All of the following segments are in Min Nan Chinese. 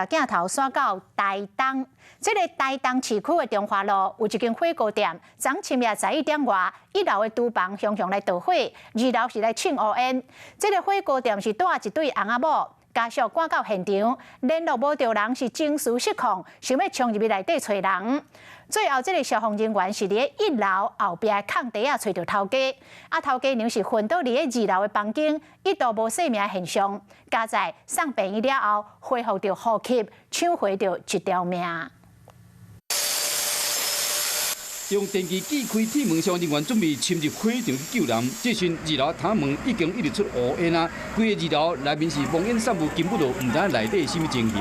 鏡頭徙到台東，這个台東市區的中華路有一間火鍋店，昨深夜11點外，一樓的廚房雄雄來著火，二樓是來衝烏煙。這个火鍋店是蹛一對翁仔某，家屬趕到現場，聯絡無著人，是情緒失控，想欲衝入去內底揣人。最後，這个消防人員是佇一樓後壁的空地仔揣著頭家，啊，頭家娘是昏倒佇咧二樓的房間，一度無生命現象。佳哉送病院了後，恢復著呼吸，搶回著一條命。用電鋸鋸開鐵門，消防人員準備深入火場去救人。這時二樓窗門已經一直出烏煙啊！規个二樓內面是濃煙散霧，根本就毋知影內底啥物情形。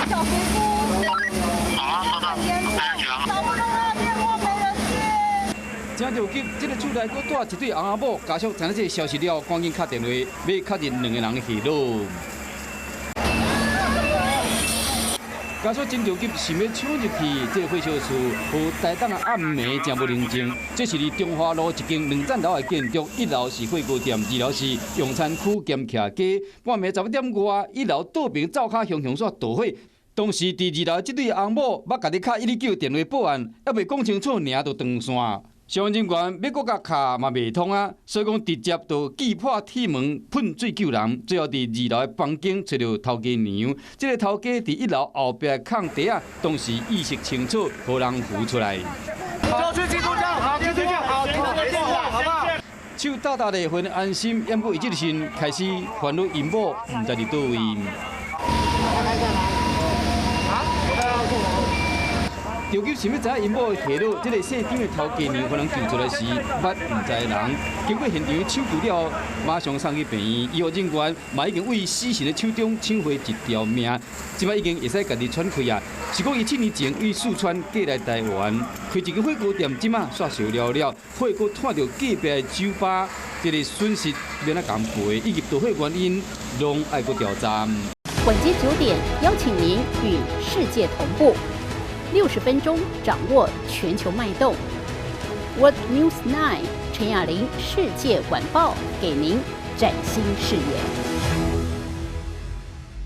小姑姑。找不到他電話沒人接。真著急，這个厝內閣蹛一對翁仔某，家屬知影這个消息了，趕緊敲電話，欲確認兩个人的下落。家屬真著急，想欲搶入去這个火燒厝，予台東的暗暝真無寧靜。這是佇中華路一間兩層樓的建築，一樓是火鍋店，二樓是用餐區兼徛家。半暝11點外，一樓倒爿灶跤雄雄煞著火。當時佇二樓這對翁某欲共你敲119電話報案，猶未講清楚，爾就斷線。消防人員欲閣共敲嘛袂通啊，所以講直接就擊破鐵門噴水救人，最後佇二樓的房間揣著頭家娘。這个頭家佇一樓後壁的空地仔，當時意識清楚，予人扶出來。就去基督教，好，基督教，好，基督教，好不好？手搭搭的，予人安心，毋過伊這個時開始煩惱𪜶某毋知佇佗位。著急想欲知影𪜶某下落，這个姓張的頭家娘予人救出來時，捌毋知的人，經過現場搶救了後，馬上送去病院。醫護人員嘛已經對死神的手中搶回一條命，這擺已經會使家己喘氣啊。是講伊7年前對四川過來台灣，開一間火鍋店，這擺煞燒了了，火閣湠著隔壁的酒吧，這个損失欲按怎共賠，以及著火原因，攏愛閣調查。晚間9點，邀請您與世界同步。60分鐘掌握全球脈動。World News 9 陳雅玲世界晚報給您嶄新視野。